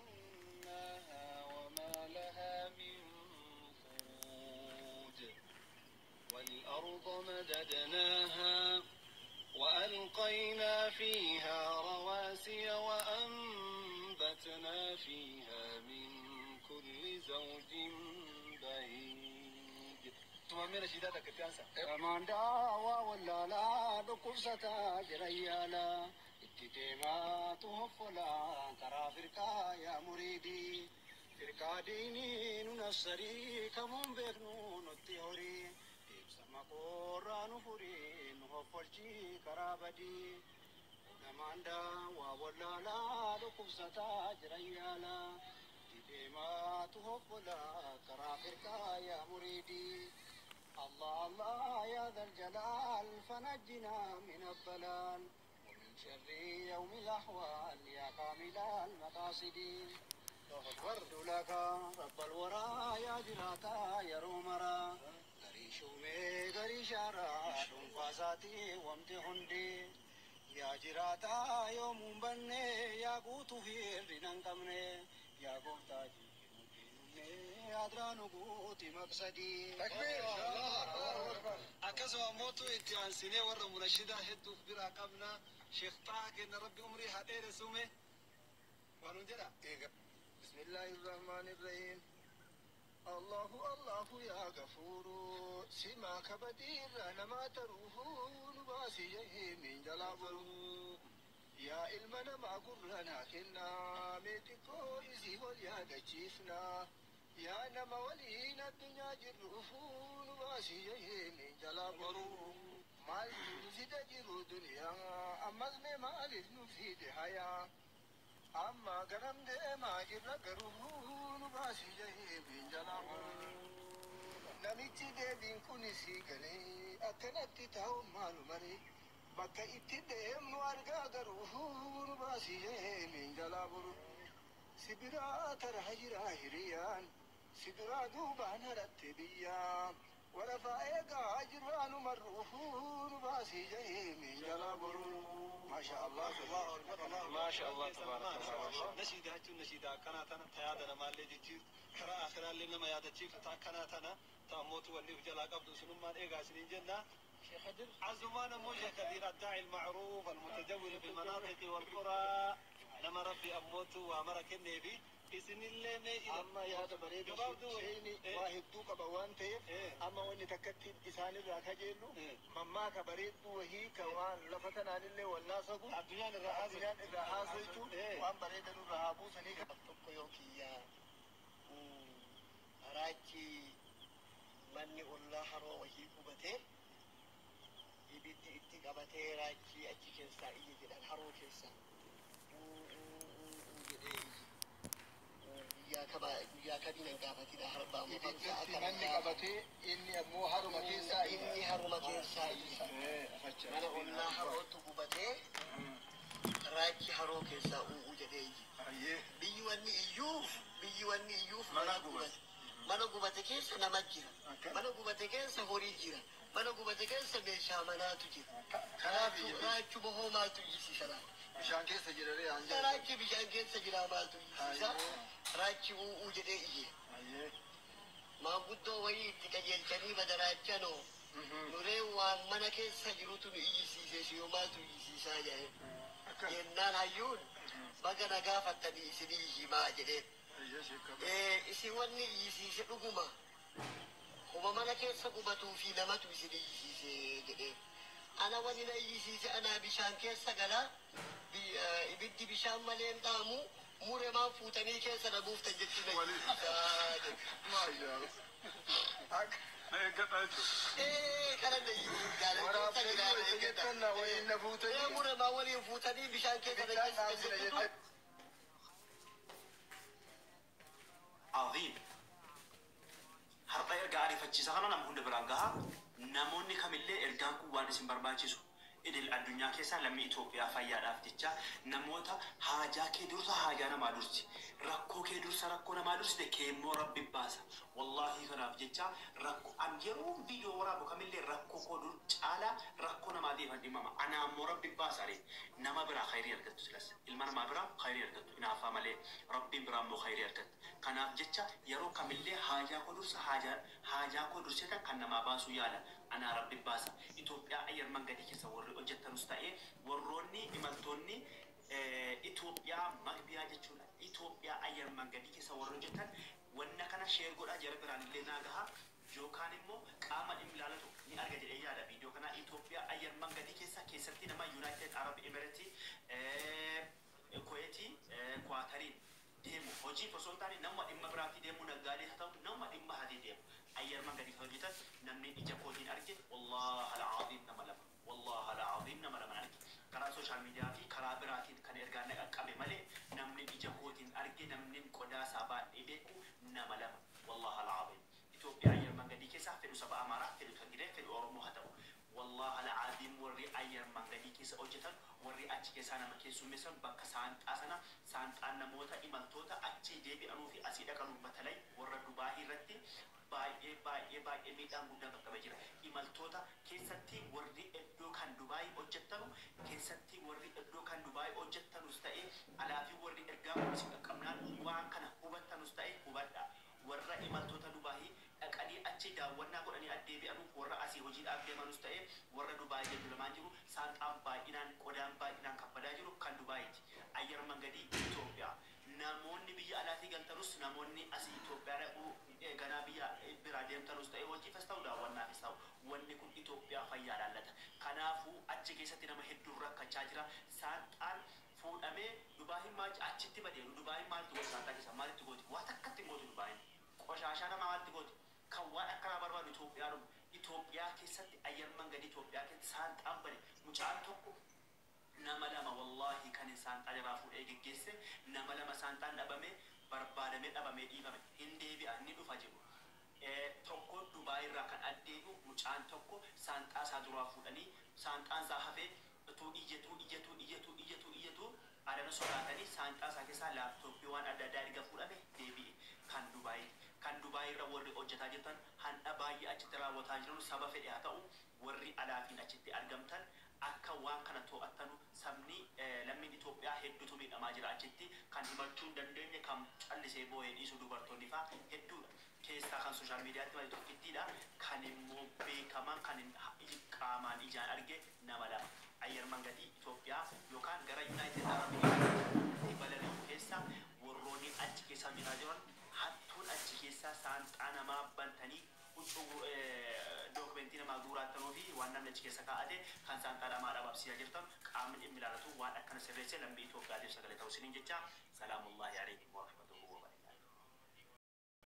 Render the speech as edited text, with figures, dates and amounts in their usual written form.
زيناها وما لها من فروج والأرض مددناها وألقينا فيها رواسي وأنبتنا فيها من كل زوج بهيج. Namaan daawaa wallaalaa dhukkubsataa jira yaalaa itti deemaatu hoffolaa karaa firqaa yaa muriidii firqaa diinii nu nafsarii kamuun beeknu nutti horii deemsa maqoorraa nu furii nu hoffolchii karaa badii. Namaan daawaa wallaalaa dhukkubsataa jira yaalaa itti deemaatu hoffolaa karaa firqaa yaa muriidii. الله الله يا ذا الجلال فنجنا من الضلال ومن شر يوم الأحوال يا كامل المقاصد. ورد لك رب الورى يا جراتا يا رومرا غريشومي غريشارا فاساتي وامتي هندي يا جراتا يوم بني يا قوت في رنان يا قوتاجي أدران قوتي مقصدي. Akkasuma mootu itti aansinee warra munashidaa hedduuf biraa qabna. Sheekh Xaha kenna Rabbi umrii haa dheeressume. Waan nun jedha. بسم الله الرحمن الرحيم. الله الله يا غفور سما كبدير نما تروه نباسي من جلابه يا علمنا ما قرنا كنا ميتكو إزي وليا دجيفنا يا نما ولينا الدنيا جروه نباسي من جلابه مال نزيد جرو دنيا أمز مال نفيد حياة amma garam deemaa jirra garuu nu baasii jahee jalaa. Namichi deebiin kun sii galee akkanatti ta'u maalu malee bakka itti deemnu argaa garuu nu baasii jahee jalaa buru. Si biraa tara jiraa hiriyaan si biraa duubaan haratte biyyaa warafaa eegaa jirraa nu marruu nu baasii jahee jalaa buru. ما شاء الله. ما شاء الله تبارك الله. Nashiidaa jechuun nashiidaa akkanaa tana tayaada namaallee jijjiirtu karaa akiraallee nama yaadachiiftu ta akkanaa tana ta ammootu wanni uf jalaa qabdu sunummaan eegaa isiniin jenna. عزمان مو كثير الداعي المعروف المتجول في المناطق والقرى نما ربي أموت وأمرك النبي إسن اللي ما Amma yaada bareedu sheeni waa hedduu qaba waan ta'eef amma wanni takkatti isaanirraa kajeellu mammaaka bareedduu wahii ka waan lafa tanaanillee wallaasagu addunyaan irraa haasawu. Addunyaan irraa haasa'u waan bareeda nurraa haa buusanii. Tokko yoo kiyyaa raachi manni ollaa haroo wahii qubatee ibiddi itti qabatee raachi achi keessaa iyye jedhan, haroo keessaa jedhee iyye. Guyyaa kama guyyaa kamiin hin gaafatina harbaa. Ibiddatti manni qabatee inni ammoo haruma keessaa Inni haruma keessaa iyye. Mana ollaa harootu gubatee raachi haroo keessaa u'u jedhee iyye. Biyyi wanni iyyuuf biyyi wanni iyyuuf mana gubate. Mana gubate keessa nama jira. Mana gubate keessa horii jira. Mana gubate keessa meeshaa manaatu jira. Kanaaf iyye. Raachuma hoo maaltu iyyisiisa laata? Bishaan keessa jira ree aan jedhu. Raachi bishaan keessa jira maaltu iyyisiisa? Raachi u'uu jedhee iyye. Maanguddoo wayii itti qajeelchanii badaraachanoo. Nuree waan mana keessa jirutu nu iyyisiise siyoo maaltu iyyisiisaa jedhe. Jennaan hayyuun baga na gaafattanii isinii himaa jedheen. Isin wanni iyyisiise dhuguma. Kuma mana keessa gubatuu fi namatu isin iyyisiise jedheen. Ana wanni na iyyisiise anaa bishaan keessa gala ibiddi bishaan malee hin dhaamu mure maan fuutanii keessa na buuftan jechuun na iyyisiisaa jedhe. Na eeggadhaa jechuudha. Kana na iyyisiisaa keessa jira na eeggadha. Waliin na fuutanii. Mure maan waliin fuutanii bishaan keessa na Ibiddaan geessitan dhaamsina jechuun. jette. عظيم. Har'a ergaa ariifachiisa kana nama hunda biraan gaha. Namoonni kamillee ergaan kun waan isin barbaachisu idil addunyaa keessaa lammii Itoophiyaa fayyaadhaaf jecha namoota haajaa kee dursa haajaa namaa dursi, rakkoo kee dursa rakkoo namaa dursite keemmoo Rabbi baasa. Wallaahi kanaaf jecha rakkoo an yeroo viidiyoo waraabu kamillee rakkoo koo dur caalaa rakkoo namaatiif namaatiif dhimmama. Ana ammoo Rabbi baasare nama biraa khayrii argattu silas. Ilma namaa biraa khayrii argattu. Hinaaffaa malee Rabbiin biraa immoo khayrii argattu. Kanaaf jecha yeroo kamillee haajaa koo dursa haajaa koo dursita kan namaa baasuu yaala. Anaa Rabbi baasa. Itoophiyaa ayyar mangadii keessa warri hojjettanus ta'ee warroonni imaltoonni Itoophiyaa magbiyaa jechuudha. Itoophiyaa ayyar mangadii keessa warri hojjetan wanna kana share godhaa jara biraan illee naa gahaa. Yookaan immoo qaama dhimmi ilaalatu ni arga jedhee yaada viidiyoo kana. Itoophiyaa ayyar mangadii keessa keessatti nama United Arab Emirates, Kuweetii, Kwaatariin deemu hojiif osoo hin taane nama dhimma biraatii deemu, naggaadee haa ta'u nama dhimma hatii deemu ayyar mangadii kan hojjetan namni ija kootiin arge wallahi al'aziim nama lama, wallahi al'aziim nama lama arge. Karaa social media fi karaa biraatiin kan ergaa na qaqqabe malee namni ija kootiin arge, namni qodaa isaa baadhee beeku nama lama, wallahi al'aziim. Itoophiyaa ayyar mangadii keessaa fedhu saba Amaaraa, fedhu Tigiree, fedhu Oromoo haa ta'u, wallahi al'aziim warri ayyar mangadii keessa hojjetan, warri achi keessaa nama keessummeessan bakka saanxaa sana saanxaan namoota imaltoota achi deebi'anuu fi asii dhaqanuu batalay warra Dubaayii irratti baay'ee baay'ee baay'ee miidhaan guddaan qaqqabee jira. Imaltoota keessatti warri iddoo kan Dubaayii hojjettanu keessatti warri iddoo kan Dubaayii hojjettanus ta'e alaa fi warri ergaa kunis qaqqabnaan waan kana hubattanus ta'e hubadha. Warra imaltoota Dubaayii dhaqanii achi daawwannaa godhanii addeebi'anu warra asii hojiidhaaf deemanus ta'e warra Dubaayii jedhu lamaan jiru saanxaan baay'inaan qodaan baay'inaan kabbadaa jiru kan Dubaayiiti. Ayyar mangadii Itoophiyaa. Namoonni biyya alaatii galtanus namoonni asii Itoophiyaa dhaquu ganaa biyya biraa deemtanus ta'e hojiifas ta'u daawwannaafis ta'u wanni kun Itoophiyaa fayyaa laallata. Kanaafuu achi keessatti nama hedduun rakkachaa jira. Saanxaan fuudhamee Dubaayiin maal achitti badeeru? Dubaayiin maaltu gooti saanxaa keessa? Maalitti gooti? Waa takkatti hin gootu Dubaayiin. Qoshaashaa namaa maalitti gooti? Kan waan akkanaa barbaadu Itoophiyaa dhumu. Itoophiyaa keessatti ayyar mangadii Itoophiyaa keessatti saanxaan bade mucaan tokko nama lama wallahi kan saanxaa jalaa fuudhee geggeesse nama lama saanxaan dhabame barbaadamee dhabamee dhiifame hin deebi'a inni dhufa jedhu. Tokko Dubaay irraa kan addeebi'u mucaan tokko saanxaa isaa duraa fuudhanii saanxaan isaa hafee utuu iyyatuu iyyatuu iyyatuu iyyatuu iyyatuu adana sodaatanii saanxaa isaa keessaa laaptooppii waan adda addaa erga fuudhame deebi'e kan Dubaayiiti. Kan Dubaay irra warri hojjetaa jirtan handha baay'ee achitti raawwataa jiran saba fedhe haa ta'u warri alaafiin achitti argamtan akka waan kana to'attanu sabni lammiin Itoophiyaa hedduutu miidhamaa jira achitti kan himachuu hin dandeenye kan callisee boo'ee dhiisu dubartoonni fa'aa hedduudha. Keessaa kan social miidiyaatti malee tokkittiidha. Kan immoo beekamaan kan qaamaan ijaan arge nama lama. Ayyar mangadii Itoophiyaa yookaan gara United Arab Emirates balali'u keessa warroonni achi keessa hojjetaa jiran hattuun achi keessaa saanxaa namaa bantanii huccuu dookumentii namaa guuraattanuu fi waan namni achi keessa kaa'ate kan saanxaa namaa dhabamsiisaa jirtan qaamni dhimmi ilaallatu waan akkana sirreessee lammii Itoophiyaatiif sagalee ta'u isiniin jecha salaamullahi.